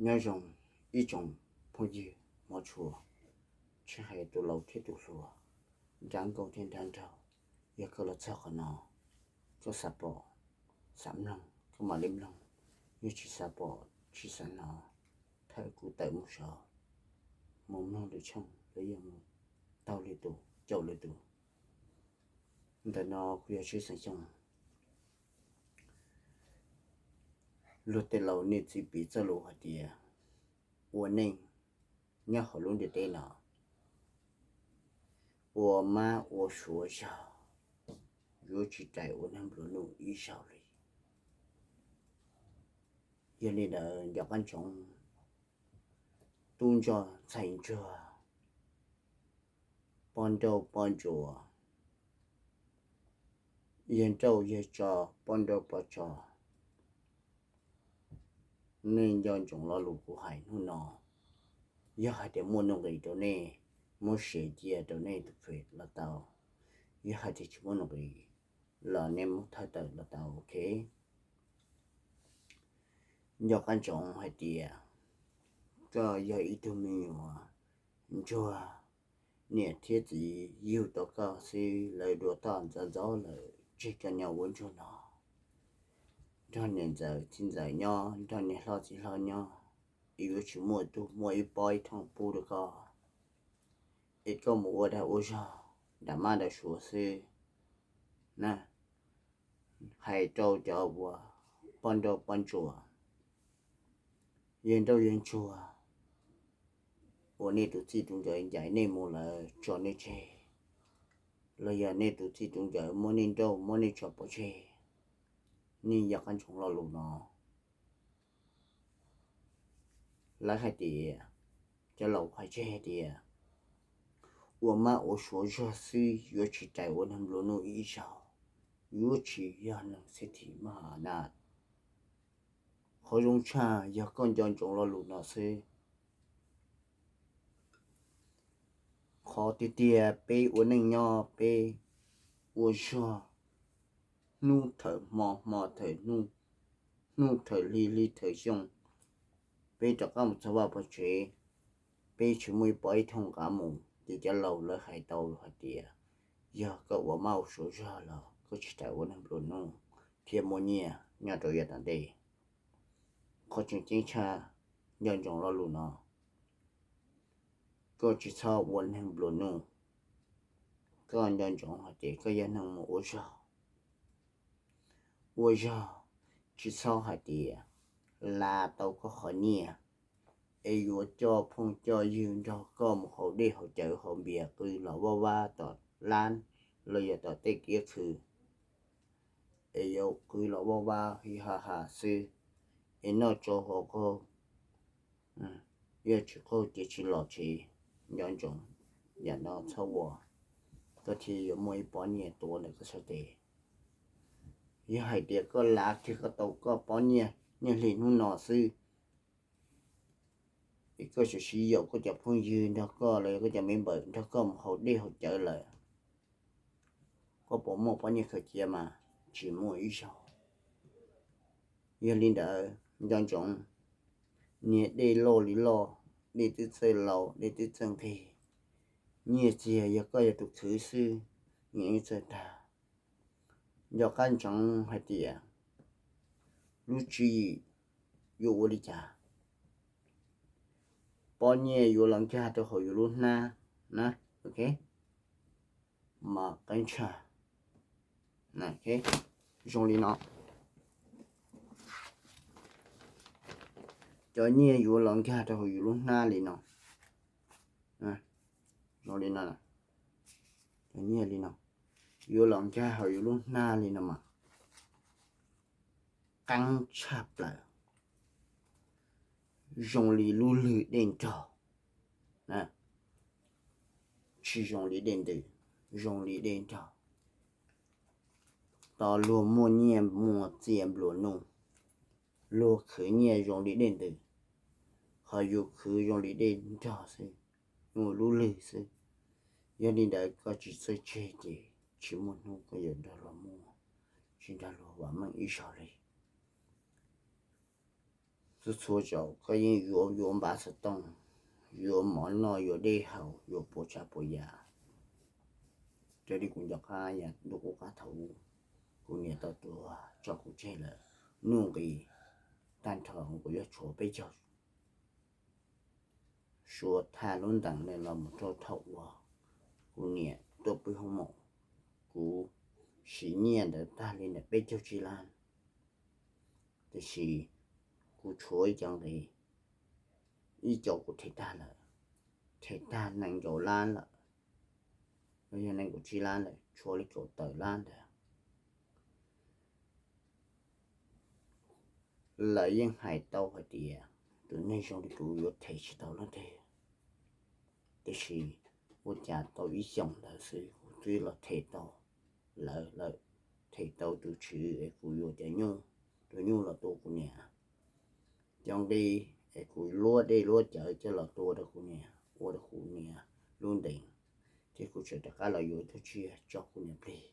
Nyob zoo ib tsoom phooj ywg hmov tshua, tsis hais tus laus thiab tus hluas, nrab nkauj thiab nrab nraug, yog koj los txog qhov no, koj xav pom, xav mloog koj mam li mloog, yog tsis xav pom tsis xav hnov, thawm kuv tawm mus saud, mus mloog lwm tshooj los yog mus taug lwm tus, caum lwm tus. Ntawm no kuv yog Tswv Xeem Xyooj. Luag tej laus niaj txiv piv txoj lus hais tias ua neej nyob hauv lub ntiaj teb no, ua mab ua suav zog, yuav tsis rais ua neeg nplua nuj ib zaug li. Yog li ntawd nco qab ntsoov, tub ntsuag ntxhais ntsuag, poj nrauj poj ntsuag, yawg nrauj yawg tso, poj nrauj poj tso, nej nco ntsoov lo lus kuv hais hnub no. Yog hais tias muaj nuj nqis rau nej, muab share cia rau nej tus fej los tau. Yog hais tias tsis muaj nuj nqis los nej muab thawb tawm los tau, ok. Nco qab ntsoov hais tias koj yog ib tug me nyuam ntsuag, niam thiab txiv yug tau koj xwb lawv dua toj ntxov ntxov lawm tseg koj nyob ua ntsuag no, nrog niam ntxawm txiv ntxawm nyob, nrog niam hlob txiv hlob nyob, es yuav tsis muaj tus muaj ib pob ib thooj pub rau koj, es koj mus ua dag ua zog nram mab nram suav xwb na. Hais rau cov uas poj nrauj poj ntsuag, yawg nrauj yawg ntsuag uas nej tus txij tus nkawm ncaim nej mus lawv tso nej tseg, los yog nej tus txij tus nkawm muab nej nrauj muab nej tso pov tseg, nej nco qab ntsoov lo lus no. Lawv hais tias, cov laus hais tseg hais tias ua mab ua suav zog xwb yuav tsis rais ua neeg nplua nuj ib zaug, yuav tsis yog neeg xib thim maj na. Qhov zoo tshaj yog koj nco ntsoov lo lus no xwb. Qhov tiag tiag peb ua neej nyob peb ua zog hnub thawm hmo hmo thawm hnub, hnub thawm hli hli thawm xyoo, peb rov qab mus txog vaj pov tsev, peb tsis muaj ib pob ib thooj nqa mus, ces cov laus lawv hais tau hais tias yog koj ua mab ua suav zog los koj tsis rais ua neeg nplua nuj thiab muaj nyiaj nyob rau yav tom ntej. Qhov tseem ceeb tshaj, nco ntsoov lo lus no, koj tsis txhob ua neeg nplua nuj. Koj nco ntsoov hais tias koj yog neeg mus ua zog, ua zog, tsis txhob hais tias lav tau koj qhov nyiaj es yuav coj phooj coj ywg nrog koj mus haus dej haus cawv haus npias qw los vaj vab tom lab los yog tom tej kiab khw, es yuav qw los vaj vab ha ha xwb, es noj tsau haus qaug, yog tsis qaug ces tsis los tsev. Nco ntsoov, yam no txhob ua, koj thiaj yuav muaj ib pob nyiaj tuav ntawm koj sab tes. Yog hais tias koj lav kiag koj tau koj pob nyiaj niaj hli hnub no xwb, es koj tseem siv yaum koj cov phooj ywg nrog koj los yog koj cov me npawm nrog koj mus haus dej haus cawv lawm, koj puas muaj pob nyiaj khaws cia mas tsis muaj ib zaug. Yog li ntawd nco ntsoov, niag dej loj li loj, dej twb txawj laus dej twb txawj nqig, nyiaj txiag yog koj yog tus khwv xwb, nyiaj yeej txawj tag. Nco qab ntsoov hais tias lub tswv yim yuav ua li cas, pob nyiaj yuav los nkag rau hauv yus lub hnab na, ok. Mas qeeb tshaj, zoo li no, cov nyiaj yuav los nkag rau hauv yus lub hnab li no, zoo li no, cov nyiaj li no yuav los nkag hauv yus lub hnab li no mas qeeb tshaj plaws, zoo li lub lwg dej nrog, tsis zoo li dej ntws, zoo li dej nrog. Tos luag muaj nyiaj muaj txiaj nplua nuj, luag khwv nyiaj zoo li dej ntws, ho yus khwv zoo li dej nrog xwb, muaj lub lwg xwb. Yog li ntawd koj tsis txawj tseg ces tsis muaj hnub koj yuav nrog luag muaj, tsis nrog luag vam meej ib zaug li. Txhua txhua zaus koj yeej yuav yuav npav xov tooj, yuav mov noj, yuav dej haus, yuav puas tsav puas yam. Raws li kuv nco qab yog ntuj qub qab thaum ub, kuv niam tau tuag tso kuv tseg lawm. Nuj nqis tag nrho kuv yuav tshuav peb caug suav thaj lub ntees no los mus rau thaum uas kuv niam tuaj pw hoob mom. Kuv siv nyiaj ntawd tag li ntawm peb caug tsib lab, tiam sis kuv tshuav ib co nqi, ib co kuv them tag lawm, them tag nees nkaum lab lawm, los yog nees nkaum tsib lab lawm, tshuav li kaum tawm lab ntawd. Lawv yeej hais tau hais tias tus neeg zoo li kuv yuav them tsis tau lawm tiag, tiam sis ua cas tau ib xyoos ntawd xwb kuv twb los them tau lawv lawm, them tau tus tswv es kuv yuav cov nyuj, tus nyuj los tua kuv niam, cov nqi es kuv luab dej luab cawv coj los tua rau kuv niam, ua rau kuv niam lub ntees, thiab kuv tseem rov qab los yuav ib tug tsiaj tso kuv niam plig.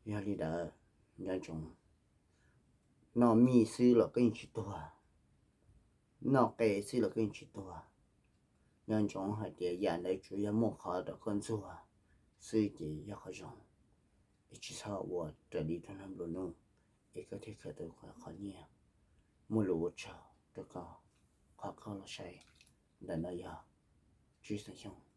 Yog li ntawd, nco ntsoov, noj mij xwb los koj yeej tsis tuag, noj qe xwb los koj yeej tsis tuag. Nco ntsoov hais tias yam ntawd tsuas yog muaj qhov rau koj ntxuag xwb ces yog qhov zoo, es tsis txhob ua raws li tus neeg nplua nuj, es koj thiaj khaws tau qhov nyiaj. Muaj lus ua tsaug rau koj, qhov koj los saib ntawm no yog Tswv Xeem Xyooj.